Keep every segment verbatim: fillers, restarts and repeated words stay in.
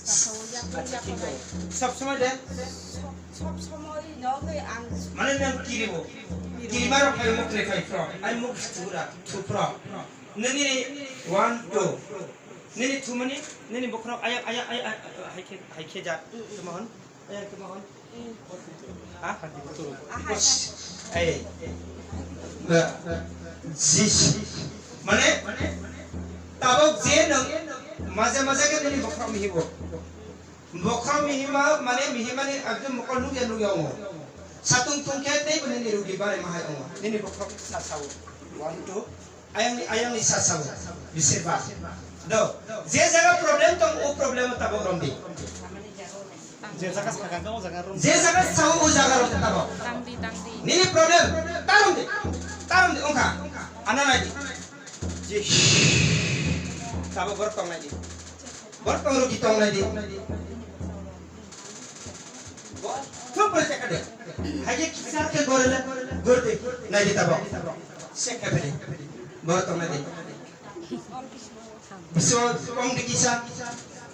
Acha, thik o. Sob somoi de? Sob somoi no ke ang mane nang kiribo. Kirima rok phai muk le phai pro. Ai muk thura, thupro. Nini one, two. Nini thumani, nini bokhorok aya, aya, aya, aya, hai khe, hai khe ja. Tuma hon? Aya tuma hon? Ha? Ai. Jis. Mane, tabok je nang maja maja ke nini bokhorok mihibo. Bokhorok mihima, mane mihimani abdul mokol nugya nugya ongo. Satung tungkhe tei bo nini rugi bare mahai ongo. Nini bokhorok sa sao. One, two. Ayangni, ayangni sa sao. Bisirba. Do. Je jaga problem tong, o problem tabok romdi. Je jaga sakha tong, o jaga rom. Je jaga sao, o jaga rom tabok. Tangdi, tangdi. Nini problem. Taromdi. Taromdi, ongkha. Ana naidi. Je. Tabok borok tong naidi. Borok tong rugi tong naidi. Thum pore chekha de. Haje kisa ke gorele, gorde, naidi tabo. Chekha pede. Bor tong naidi. Biso kong de kisa.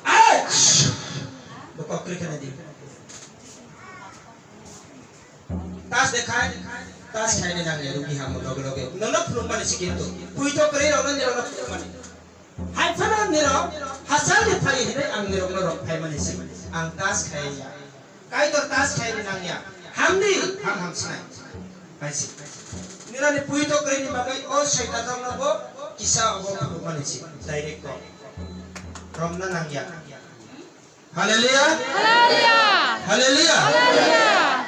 Ach! Bo kok kri khana di. Tas de khai, tas khai ne nang ya rugi ham loge loge. Nono phuluk mani sikin tu. Pui to kri rono ni rono phuluk mani. Hai phano nirok hachal ni phai hinwi ang nirok no rok phai mani si. Ang tas khai ya. Kaitor tas khai ni nang ya. Hamni ham ham sinai. Hai si. Nirani pui to kri ni bagwi o Saitan rok no bo kisa obo phuluk mani si. Direct ko. Rom na nang ya. Hallelujah. Hallelujah. Hallelujah. Hallelujah.